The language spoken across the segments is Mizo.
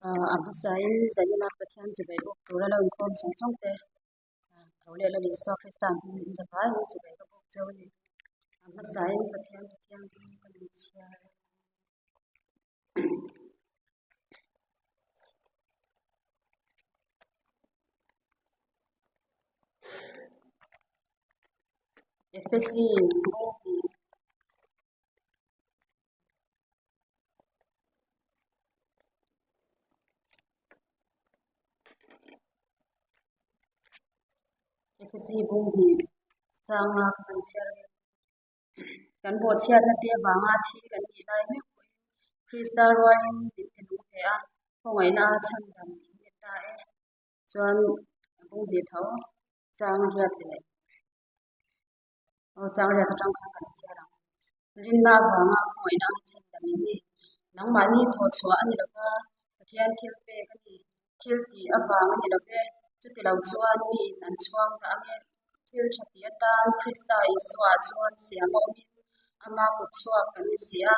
A hmasain Zalina Pathian chibai bawk tura lo inkhawm zawng zawng te tho leh Lal Isua Krista hming in zavaiin chibai ka bawk cheu a ni. A hmasain Pathian Pathianhlim ka ni chhiar a. Efesi bawngbi. Efesi bawngbi changa ka han chhiar a. Kan bawhchhiatna te avanga thi kan nih lai mek pawhin Krista rualin min ti nung ve a, khawngaihna a chhandam in ni ta e. Chuan bawngbi tho chang riat leh Aw chang riat atang khan kan chhiar ang. Rinna avanga khawngaihna a chhandam in ni. Nangmahni thawhchhuah a ni lo va, Pathian thil pek a ni. Thil tih avang a ni lo ve. Chuti lo chuan miin an chhuang dah ang e. Thil tha tih atan Krista Isua chuan siam a awmin ama kut chhuak kan ni si a.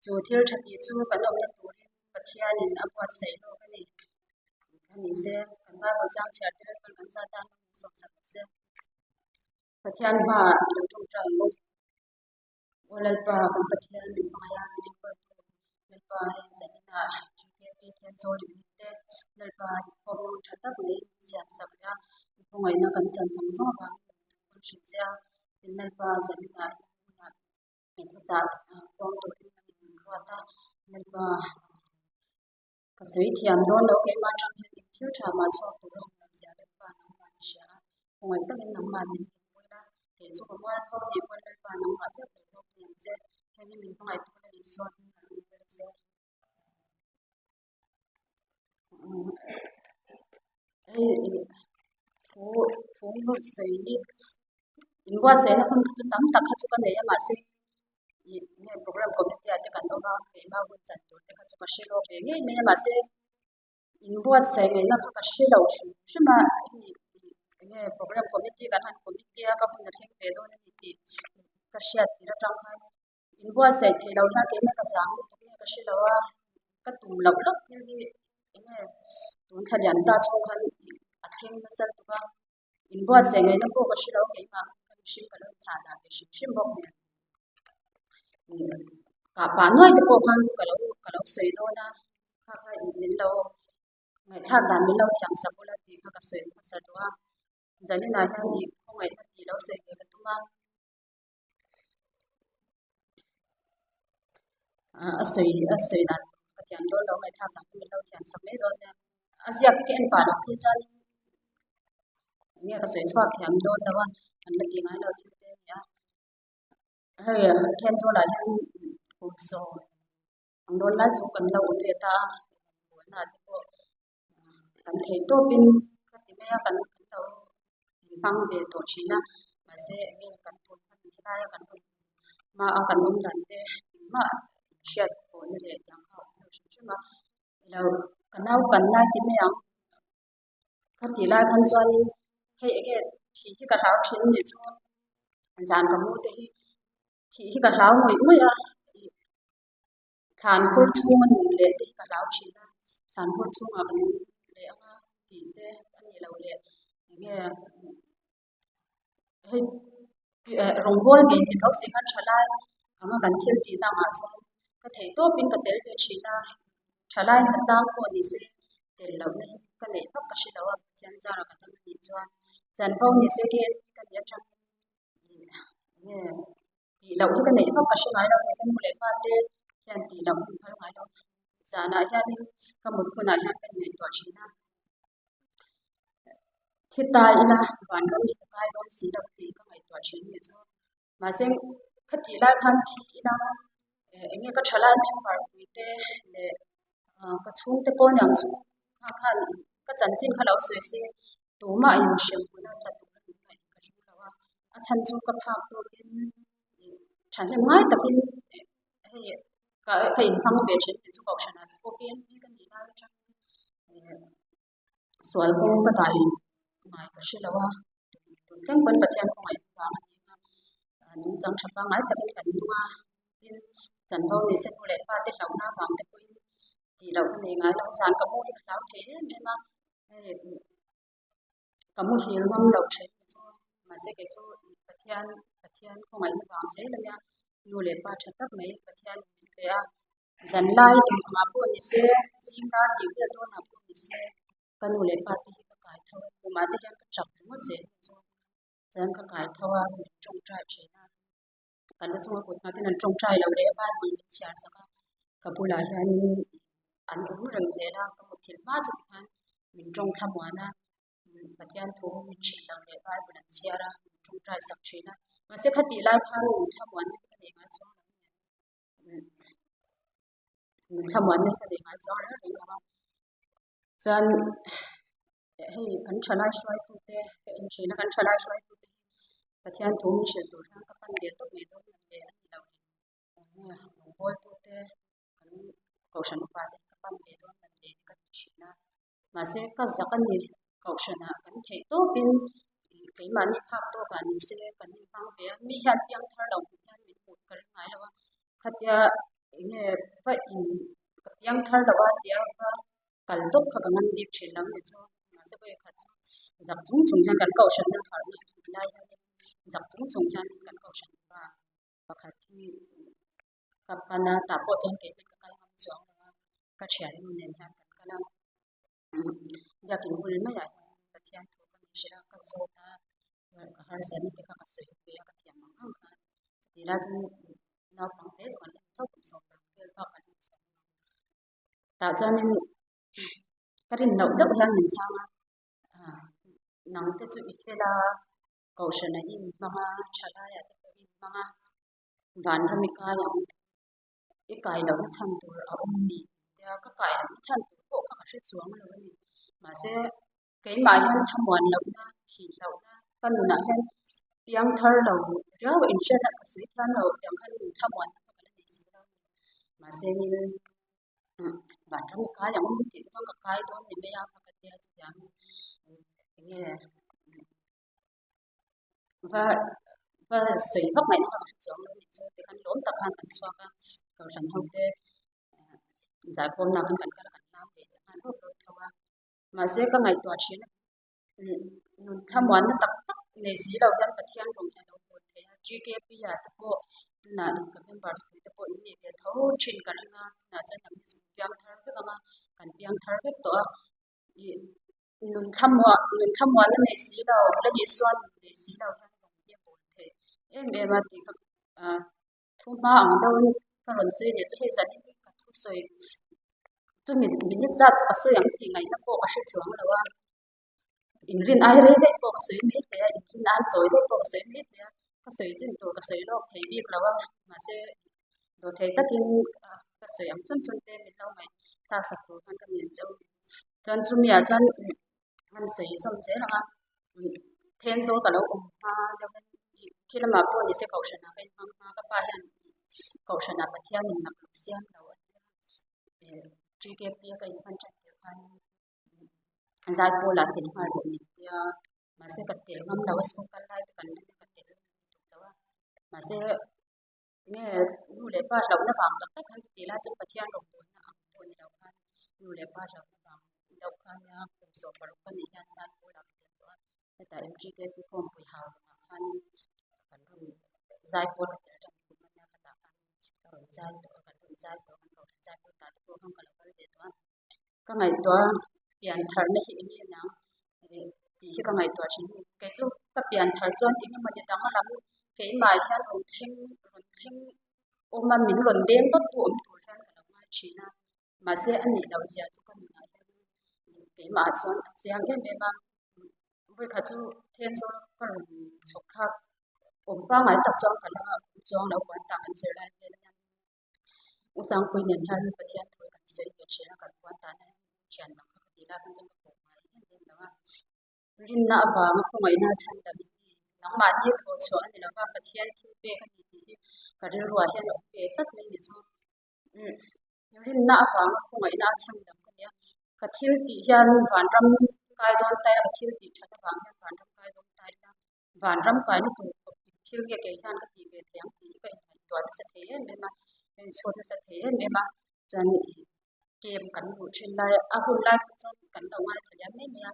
Chu thil tha tih chu kan awmna turin Pathianin a buatsaih lawk a ni. A ni se, kan Bible chang chhiar te lalpan kan zat tan a sawmsak ang se. Pathian hmaah i lo tawngtai ang u. Aw Lalpa, kan Pathian min hmangaih a, min enkawltu Lalpa hei zaninah GKP Thenzawl unit te Lalpa inkhawmna hun tha tak mai min siam sak leh a, i khawngaihna kan chan zawng zawng avangin kan thawk hrim che a, tin Lalpa zaninah i hunah i thuchah puang turin kan inruat a, Lalpa Ka sawi thiam dawn lo, keimah atang hian eng thil tha mah chhuak tur a awm lo zia Lalpa nangmah i hria a, khawngaih takin nangmah min hmuhpui la, kei chu ka mual pho tih pawn Lalpa nangmah chauh lo hlawk thei ang che, heng hi min hmangaih tu la Isua hming ka lo ber che. Hei thu thu sawi hi inbuatsaihna hun kha chu tam tak kha chu ka nei a mahse ih nge program committee ah te kan awm a keimah hun chan tur te kha chu ka hre lawk ve ngei mai a mahse inbuatsaih ngaihna kha ka hre lo hrim hrim a hei eng nge program committee kan han committee a ka hun a thleng ve dawn a ni tih ka hriat tir atang khan inbuatsaih theih loh hian keimah ka zang lutuk nge ka hre lo a ka tum loh loh thil hi eng nge tun thla lian ta chhung khan a thleng nasa lutuk a. Inbuatsaih ngaihna pawh ka hre lo keimah ka mihring ka lo thlah dah ve hrim hrim bawk nen. Kah pah nuai te pawh khan ka lo ka lo sawi dawn a, kha kha min lo ngaihthlak dan min lo thiam sak ula tih kha ka sawi hmasa duh a. Zaninah hian ih khawngaihna tih lo sawi ve ka tum a. A sawi a sawi dan ka thiam dawn lo ngaihthlak dan kha min lo thiam sak mai dawn nia. A ziak hi ka en pah loh phei chuan eng nge ka sawi chhuak thiam dawn lo a, an la ti ngai lo thil te a ni a. Hei Thenzawl-ah hian kum sawm ang dawn lai chu kan lo awm ve ta a, buaina te pawh kan theih tawpin ka ti mai a kan lo inhmang ve tawh thin a mahse eng nge kan tun hman helaia kan rawn hma a kan awm dan te engmah hriat pawhna leh tiang kha a awm lo hrim hrim a ilo ka naupan lai ti mai ang ka tih lai khan chuanin hei eng nge thih hi ka hlau thin a nih chu zan ka mu te hi thih hi ka hlau ngawih ngawih a. Thlan hur chhunga nun leh te hi ka hlau thin a, thlan hur chhungah ka nun leh ang a tih te a nih loh leh eng nge hei rawngbawl ve ti tho si khan tha lai anga kan thil tih na angah chuan ka theih tawpin ka tel ve thin a, tha lai hmatlang pawh ni se tel lohna hi ka neih vak ka hre lo a, Pathian zara ka dam a nih chuan chanvo ni se ka nih atangin eng nge. Tih loh hi ka neih vak ka hre ngai lo a ni. Ka nu leh pa te hian tih loh hun phal ngai lo. Zanah hianin ka mut hmunah hian ka inngaihtuah thin a. Thi ta ila vanram hi ka kai dawn si lo tih ka ngaihtuah thin a ni chu. Mahse khatih lai khan thi ila eng nge ka thalai member pui te leh ka chhungte pawh aniang chu kha khan ka chanchin kha lo sawi se Tumah in hremhmun a tla tur a nih ngaih ka ring lo a, a chhan chu ka phak tawkin thahnem ngai takin hei ka ka inhmang ve thin tih chu kohhranah te pawh hian ka nih lai atangin sual kawng ka dah in ngai ka hre lo a, tun thleng pawn Pathian khawngaih vang a ni a, nungchang tha pangngai takin kan nung a, tin chanvo ni se nu leh pa te hlauhna avang te pawhin tih loh ka nei. nei ngai lo, zan ka mu hi ka hlau thei em em a, hei ka muhil ngam lo thin te chu mahse kei chu Pathian Pathian khawngaihna vang zel a nia, nu leh pa tha tak mai Pathian min pe a, zan lai engmah pawh ni se zing dar tih vel dawnah pawh ni se ka nu leh pa te hi ka kai tho a, khumah te hian ka chak ringawt zel hi chu chuan ka kai tho a, min tawngtai thin a. Ka lu chunga kut nghah ten an tawngtai lo leh a Bible min chhiar sak a, ka bulah hianin an awm reng zel a, ka mutthilh hma chu tikhan min tawng thlamuan a, Pathian thu min hrilh lo leh Bible an chhiar a, min tawngtai sak thin a, mahse khatih lai khan min thlamuanna hi ka nei ngai chuang lo a ni, min thlamuanna hi ka nei ngai chuang reng reng lo a, chuan hei kan thalai hruaitute ka en thin a, kan thalai hruaitute hi Pathian thu min hrilh tur hian ka pan ve tawp mai dawn lo le a ni lo le, rawngbawltute kan kohhran upa te ka pan ve dawn lo le ka ti thin a, mahse ka zak a ni kohhranah kan theih tawpin keimahni phak tawkah ni se kan inhmang ve a, mi hian piangthar lo hmuh hian min hmuh ka ring ngai lo a, khatia eng nge va in ka piangthar lo a tia va kal tawp kha ka ngam bik thin lo ni chu mahse vawi khat chu zak chung chung hian kan kohhran a harhna a thlen lai hianin zak chung chung hian kan kohhran pa pakhat hi ka pan a tah pawh chuan kei ka kal ngam chuang lo a ka thiannu nen hian kan kal a biakin bul maiah hian Pathian thu ka min hrilh a ka zawt a ka harsatna te kha ka sawi ve a ka thiam ang ang khan chutih lai chuan naupang te chu kan la tho kum sawmparuk vel bak an ni chuang lo. Tah chuanin ka rin loh deuh hian min chhang a, nang te chu i fel a, kohhran a inhmang a, thalaiah te pawh i inhmang a, vanram i kai ang, i kai lohna chhan tur a awm a ni tia ka kai lohna chhan tur pawh kha ka hre chuang lo a ni. Mahse, keimah hian thlamuan lohna, thih lohna ka nunah hian piang thar lo riau inhriatna ka sawi thiam lo tiang khan min thlamuanna kha ka la nei si lo a ni. Mahse, Vanram i kai ang min tih te chuan ka kai dawn ni mai a ka tia chutiang eng nge va va sawi vak ngaihna kha ka hre chuang lo a nih chu tikhan lawm tak khan kan chhuak a kohhran ho te zaikhawmna khan kan kal a kan hlam ve leh nghal rawp rawp tho a mahse ka ngaihtuah thin a Nun thlamuanna tak tak nei si lo hian Pathian rawng hi a lo hawn thei a, GKP ah te pawh tunah ka members pui te pawh in nih ve tho thin ka ring a, tunah chuan kan chu piang thar vek ang a, kan piang thar vek tawh a, ih nun thlamuah nun thlamuanna nei si lo la nih suan nun nei si lo hian rawng hi a hawn thei em em a tih kha ah thu hma ang deuhin ka rawn sawi leh chu hei zanin hi ka thusawi chumi minute zat chu ka sawi ang tih ngaihna pawh ka hre chuang lo a. Inrin ai rei daih pawh ka sawi mai thei a, inrin ai tawi daih pawh ka sawi mai thei a, ka sawi chin tur ka sawi lawk thei bik lo a, mahse dawhthei takin ka sawi ang chun chun te min lo ngaihthlak sak tur khan ka ngen che u. Chuan chumi ah chuan han sawi zawm zel ang a, Thenzawl ka lo awm hma deuh in khi lamah pawh ni se kohhran ah ka inhmang hma, ka pa hian kohhran ah Pathian in laklawh siam lo a nia, TKP a ka inhman tan tirh khan. Zaipawl ah tel nghal rawh min tia mahse ka tel ngam lo a school kal lai te kan la nia ka tel duh lo a mahse enge nu leh pa hlauhna vang tak tak khan ka ti lai chuan Pathian rawngbawlna ang pawh ni lo khan nu leh pa hlauhna vang deuh khan nia kum 16 ka nih hian zaipawl ah ka tel tawh a hetah MGKP khawmpui hau ah khan kan rawn zaipawl ka tel tan kum a nia khatah khan ka rawn zai tawh a kan rawn zai tawh a kan kohhran zaipawl tah te pawh khan ka lo kal ve tawh a. Ka ngaihtuah a, pian tharna hi eng nge nang tih hi ka ngaihtuah thin a ni. Kei chu ka pian thar chuan eng emaw ni dang lam keimah hian rawn thleng rawn thleng awm a, min rawn deng dawt tu awm tur hian ka lo ngai thin a. Mahse a nih loh zia chu ka nunah hian keimah chuan a chiang em em a. Vawikhat chu Thenzawl ka rawn chhawk thlak awm pangngai tak chuan ka la chuang lo puan tah kan zir lai vel a nia. U Sangpui nen hian Pathian thu kan sawi ve thin a, kan puan tan hian thian dang kha ka ti lai khan chuan ka pawh ngai em em lo a. Rinna avanga khawngaihna chhan dam in ni, nangmahni thawh chhuah a ni lo va, Pathian thil pek a ni tih hi ka rilruah hian a awm ve tlat mai ni chu. Rinna avanga khawngaihna chhan dam ka nia, ka thil tih hian vanram kai dawn ta ila, ka thil tih that avang hian vanram kai dawn ta ila, Vanram kaina tur khawp in thil nge kei hian ka tih ve thei ang tih hi ka inngaihtuah nasa thei em em a, ka inchhuat nasa thei em em a, chuan. Camp kan luh thin lai a hun lai kha chuan kan lo ngaithla liam mai mai a,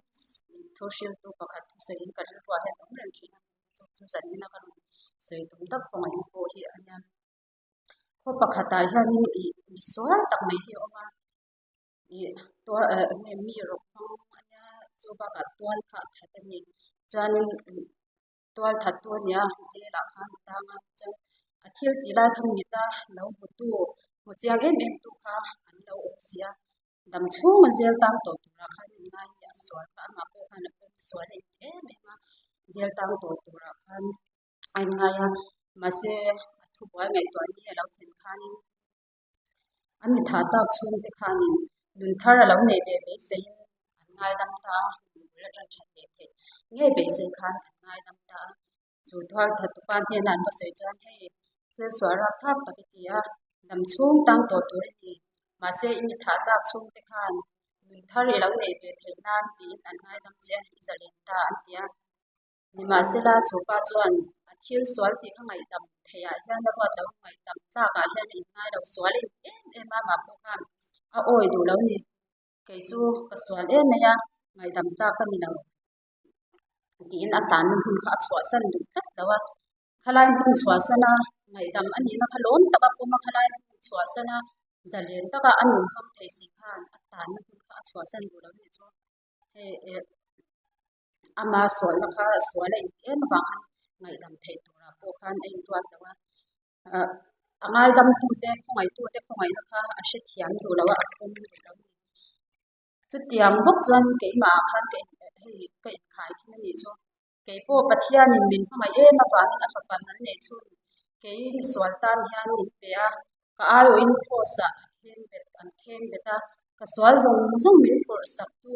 thu hriltu pakhat thusawiin ka rilruah hian awm reng thin a, chu chu zanina ka rawn sawi tum tak khawngaihna pawh hi a nia. Khaw pakhatah hianin ih misual tak mai hi a awm a, ih tual eh nge mi rawk hmang a nia chu bakah tual kha a that a ni chuanin tual that tu a nia zelah khan a tang a chuan a thil tih lai khan mita lo hmutu hmu chiang em em tu kha an lo awm si a dam chhunga zel tang tawh turah khan in ngai a sual kha amah pawh khan a pawm sual a inti em em a zel tang tawh turah khan a inngai a mahse a thubuai ngaihtuah ni a lo thlen khanin An mi thah tak chhungte khanin nun thar a lo neih ve beiseiin an ngaidam ta a, nun bul atang that leh theih ngei beisei khan an ngaidam ta a. Chu thual thattupa hnena an va sawi chuan hei thil sual rapthlak tak i ti a, dam chhung tang tawh tur i ti. Mahse i mi thah tak chhungte khan nun thar i lo neih ve theih nan tiin an ngaidam che a, i zalen ta an ti a. Nimahsela, chu pa chuan a thil sual tih kha ngaihdam theihah hian a ruat lo, ngaihdam tlakah hian a inngai lo, sual a in em em a, amah pawh khan a awi duh lo ni. Kei chu ka sual em mai a, ngaihdam tlak ka ni lo tiin a tanna hmun kha a chhuahsan duh tlat lo a. Khalai hmun chhuahsan a, ngaihdam a nihna kha lawm taka pawm a, khalai hmun chhuahsan a, zalen taka a nun hmang thei si khan a tanna hmun kha a chhuahsan duh lo ni chu. Hei eh. Ama sualna kha sual a inti em avang khan ngaihdam theih turah pawh khan a inruat lo a. Ah a ngaidamtute khawngaihtute khawngaihna kha a hrethiam duh lo a, a pawm duh lo a ni. Chutiang bawk chuan keimahah khan ka in hei ka inkhai khin a nih chu. Kei pawh Pathianin min hmangaih em avangin a fapa an neih chhun kei misual tan hian min pe a, ka aiawhin cross ah a khem bet an khem bet a, ka sual zawng zawng min phurh sak tu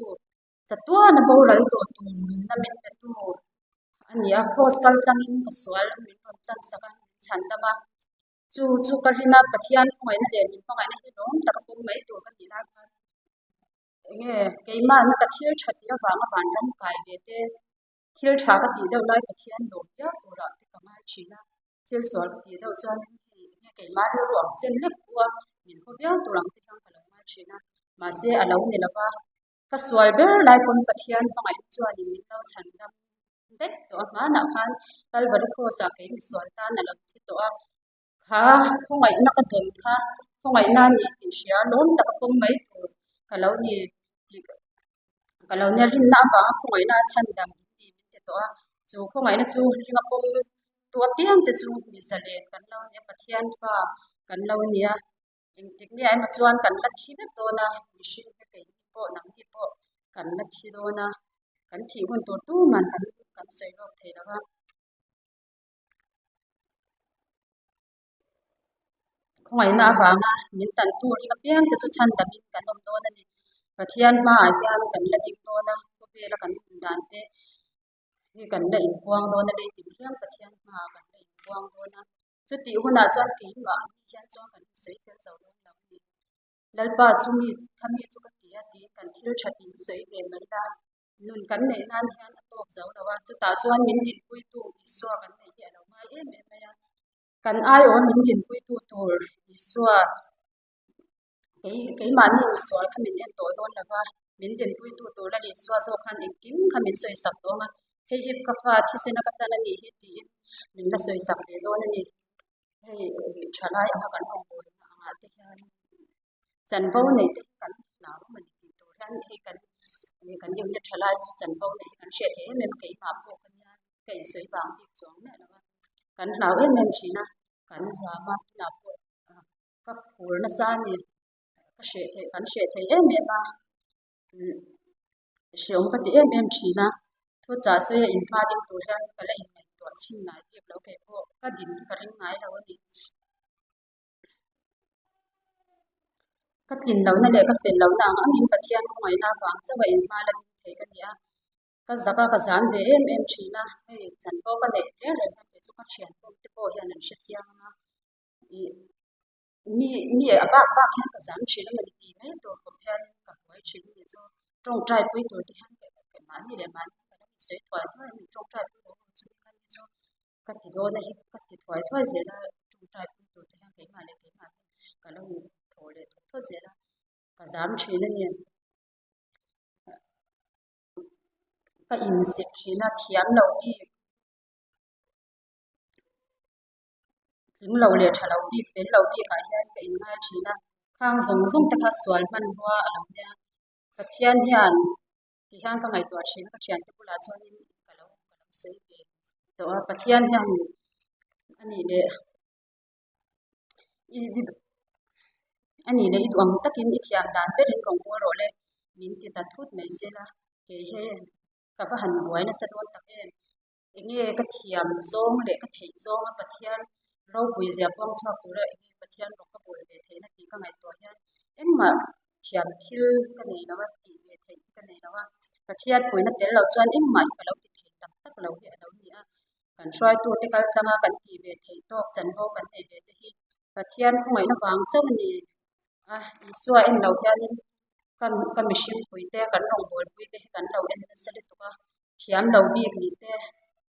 Chatuan a boral tawh tur nunna min pe tu a ni a, Kraws kal tlangin ka sual min rawn tlan sak a, min chhan dam a. Chu chu ka rin a, Pathian khawngaihna leh min hmangaihna hi lawm taka pawm mai tur ka tih lai khan enge keimahna ka thil tha tih avanga vanram kai ve te, thil tha ka tih deuh lai Pathian lawm viau turah te ka ngai thin a, thil sual ka tih deuh chuan hei enge keimah rilru ang chen lek pawh a min haw viau tur ang te hian ka lo ngai thin a, mahse a lo ni lo va. Ka sual ber lai pawn Pathian hmangaihna chuanin min lo chhan dam daih tawh a, hmanah khan Kalvari Cross-ah kei misual tan a lo thi tawh a, kha khawngaihna ka dawn kha khawngaihna a ni tih hria lawm taka pawm mai tur ka lo ni tih ka lo nia rinna avanga khawngaihna a chhan dam min ti min ti tawh a, chu khawngaihna chu ringa pawm tu apiang te chu mi zalen kan lo nia Pathian fa kan lo nia. Engtik nge emaw chuan kan la thi vek dawn a, mihring te keini pawh nangni pawh kan la thi dawn a, kan thih hun tur tuman kan kan sawi lawk thei lo va. Khawngaihna avanga min tlantu ring apiang te chu chhan damin kan awm dawn a ni. Pathian hmaah hian kan la ding dawn a, khawvela kan awm dan te hi kan la inpuang dawn a, leitin hian Pathian hmaah kan la inpuang dawn a. Chutih hunah chuan keimah ni hian chuan kan insawi fel zo dawn lo a ni. Lalpa chu mi kha mi chu ka ti a tiin kan thil tha tih insawi ve mai la, nun kan neih nan hian a tawk zo lo a, chutah chuan min dinpuitu Isua kan neih hi a lo ngai em em mai a. Kan aiawh min dinpuitu tur Isua kei keimahni misual kha min en tawh dawn lo va, min dinpuitu tur Lal Isua zawk khan engkim kha min sawisak dawn a, hei hi ka fa thisena ka tlan a nih hi tiin min la sawisak ve dawn a ni. Hei thalai anga kan rawngbawlna angah te hian chanvo neih te hi kan hlau a ni tih tur hian hei kan kan unit thalai chu chanvo neih hi kan hriat theih em em a, keimah pawh ka nia ka insawi vang bik chuang miah lo a, kan hlau em em thin a, kan zam a tunah pawh. Ka phur nasa a ni. Ka hreh theih kan hreh theih em em a. Hreawm ka ti em em thin a. Thu chah sawi a inhma ding tur hian ka la inngaihtuah chhin ngai bik lo kei pawh ka din hi ka ring ngai lo a ni. Ka tlin lohna leh ka fel lohna ang angin Pathian khawngaihna avang chauh a inhma la ding thei ka ni a. Ka zak a, ka zan ve em em thin a. Hei chanvo ka neih reng reng hian kei chu ka thian pawm te pawh hian an hre chiang ang a. Ih mi mi a bak bak hian ka zam thin a mawni tih mai tur khawp hian ka buai thin a ni chu tawngtai pui tur te hian mahni leh mahni ka lo insawi thuai thuai a ni tawngtai pui lo ho chu ka ni chu ka ti dawn a hi ka ti thuai thuai zel a tawngtai pui tur te hian keimah leh keimah hi ka lo in thaw leh thawt thawt zel a. Ka zam thin a ni. Ka insit thin a, thiam lo bik, tling lo leh tha lo bik, fel lo bikah hian ka inngai thin a. Khang zawng zawng te kha sual hmanrua a lo nia. Pathian hian ti hian ka ngaihtuah thin a, ka thiante bulah chuanin ka lo ka lo sawi ve tawh a. Pathian hian a nih leh a nih leh i duh ang takin i thiam dan berin rawn kawl rawh le min ti ta thut mai sela kei he ka va han buai nasa dawn tak em. Enge ka thiam zawng leh ka theih zawnga Pathian ropui zia puang chhuak tura enge Pathian rawng ka bawl ve theihna tih ka ngaihtuah hian engmah thiam thil ka nei lo a, tih ve theih hi ka nei lo a. Pathian puihna tel loh chuan engmah hi ka lo ti thei tak tak lo hi a lo ni a. Kan hruaitute kal tlanga kan tih ve theih tawk chanvo kan neih ve te hi Pathian khawngaihna vang chauh a ni a. Isua en lo hianin ka ka mihring puite kan rawngbawlpui te hi kan lo en nasa lutuk a. Thiam lo bik nih te,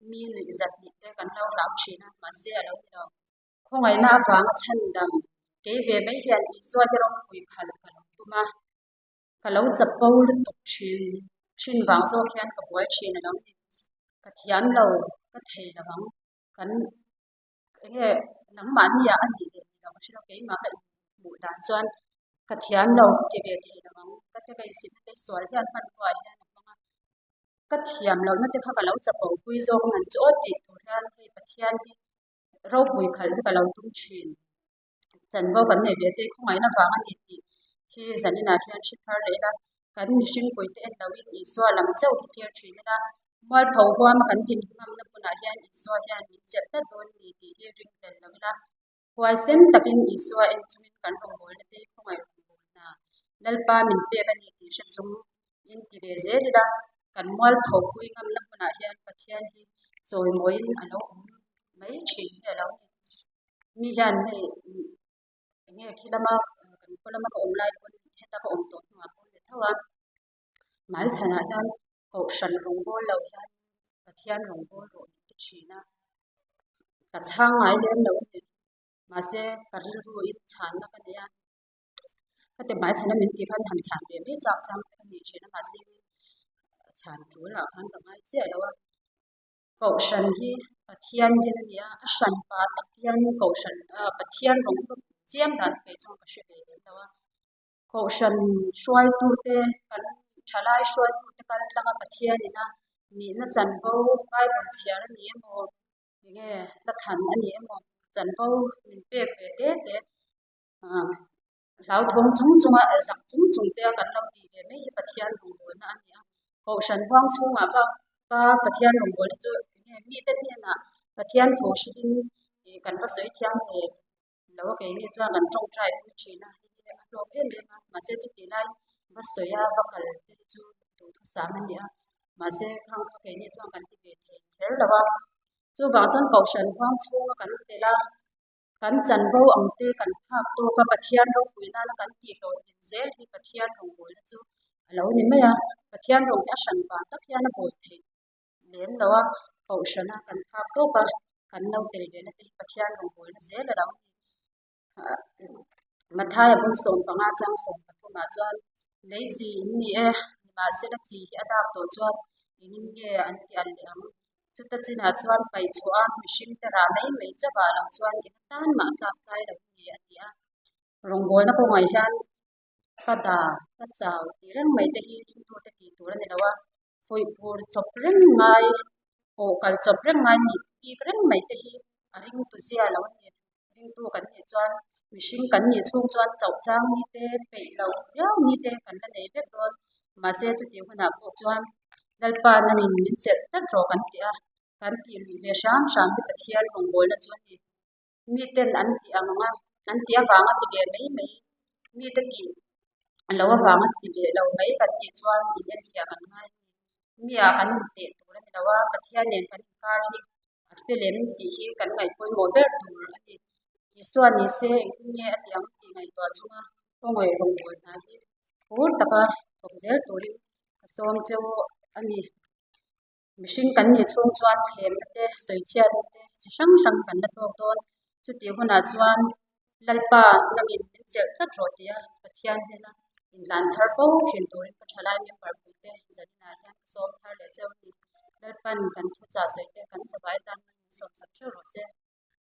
mi nuih zat nih te kan lo hlau thin a, mahse a lo ni lo. Khawngaihna avanga chhandam kei ve mai hian Isua hi ropui khalh ka lo tum a, ka lo chapo lutuk thin thin vang zawk hian ka buai thin a lo ni. Ka thiam lo, ka thei lo ang, kan enge nangmahni ah a nih leh ni lo ka hre lo, keimah ka inhmuh dan chuan ka thiam lo ka ti ve thei lo ang, ka te ka insitna te sual hian hmanrua ah hian a hmang a, ka thiam lohna te kha ka lo chapo pui zawk a ngan chu aw tih tur hian hei Pathian hi ropui khalh hi ka lo tum thin. Chanvo kan nei ve te khawngaihna vang a ni tih hi zaninah hian hre thar leh ila, kan mihring puite en loin Isua lam chauh hi thlir thin ila, mualpho huama kan din ngamna hmunah hian Isua hian min chelh tlat dawn a ni tih hi ring hlel lo ila, huaisen takin Isua en chungin kan rawngbawlna te hi khawngaih rawngbawlna Lalpa min pek a ni tih hre chung in ti ve zel ila, kan mualpho pui ngamna hmunah hian Pathian hi chawimawiin a lo awm mai thin hi a lo ni. Mi hian hei eng nge khi lama kan khaw lama ka awm lai pawn heta ka awm tawh hnuah pawh ni tho a, hmai chhanah hian kohhran rawngbâwl lo hian Pathian rawngbâwl rawh min ti thin a, ka chhang ngai lem lo a ni. Mahse ka rilru in chhanna ka nei a, ka ti hmai chhana min tih khan han chhan ve mai chak chang te ka ni thin a, mahse chhan tul ah khan ka ngai chiah lo a. Kohhran hi Pathian din a ni a, a hran pa tak hian Kohhran ah Pathian rawng hlut chiam dan kei chuan ka hre ve lem lo a. Kohhran hruaitute kan thalai hruaitute kal tlanga Pathian ina nihna chanvo Bible chhiar a ni emaw enge hla thlan a ni emaw chanvo min pek ve te te ah hlauthawng chung chunga zak chung chung te a kan lo tih ve mai hi Pathian rawngbawlna a ni a. Kohhran huang chhungah bak ka Pathian rawngbawlna chu enge mite hnenah Pathian thu hrilhin ih kan va sawi thiam ve lo a keini chuan kan tawngtai pui thin a hei hi a hlawk em em a mahse chutih lai va sawi a va kal te hi chu duhthusam a ni a mahse khang kha keini chuan kan ti ve thei kher lo a chuvang chuan kohhran huang chhunga kan tel a. Kan chanvo ang te kan phak tawk a, Pathian ropui nana kan tih hlawhtlin zel hi Pathian rawngbawlna chu a lo ni mai a. Pathian rawng hi a hran vang tak hian a bawl theih lem lo a, kohhrana kan phak tawk a, kan lo tel ve na te hi Pathian rawngbawlna zel a lo ni. Mathaia bul 15 chang 13 ah chuan lei chi in ni e, nimahsela chi hi a dak tawh chuan engin nge an ti al leh ang? Chuta chinah chuan paih chhuah a, mihringte rah mai mai chauhah lo chuan eng atan mah tlak tlai lo a ni, a ti a. Rawngbawlna kawngah hian ka da, ka chau tih reng mai te hi ringtute tih tur a ni lo a, fuihpur chawp reng ngai, pawh kal chawp reng ngai nih bik reng mai te hi a ringtu zia lo a ni. Ringtu kan nih chuan mihring kan nih chhung chuan chauh chang ni te, peih loh viau ni te kan la nei vek dawn. Mahse chutih hunah pawh chuan Lalpa nanin min chelh tlat rawh kan ti a, kan tih luih ve hram hram hi Pathian rawngbawlna chu a ni. Miten an tih ang a, an tih avanga ti ve mai mai, mite tih lo avanga ti leh lo mai kan tih chuan in enfiah kan ngai a ni. Mi ah kan inteh tur a ni lo a, Pathian nen kan inkar hi A felem tih hi kan ngaih pawimawh ber tur a ni. Isua ni se engtin nge a ti ang tih ngaihtuah chunga khawngaih rawngbâwl hna hi phur taka thawk zel turin ka sawm cheu a ni. Mihring kan nih chhung chuan thlemna te, sawichhiatna te chi hrang hrang kan la tawk dawn. Chutih hunah chuan Lalpa nangin min chelh tlat rawh tia Pathian hnena. Inhlan thar fo thin turin ka thalai member puite zaninah hian ka sawm thar leh cheu a ni. Lalpan kan thuchah sawi te kan zavai tan min sawmsak theuh rawh se.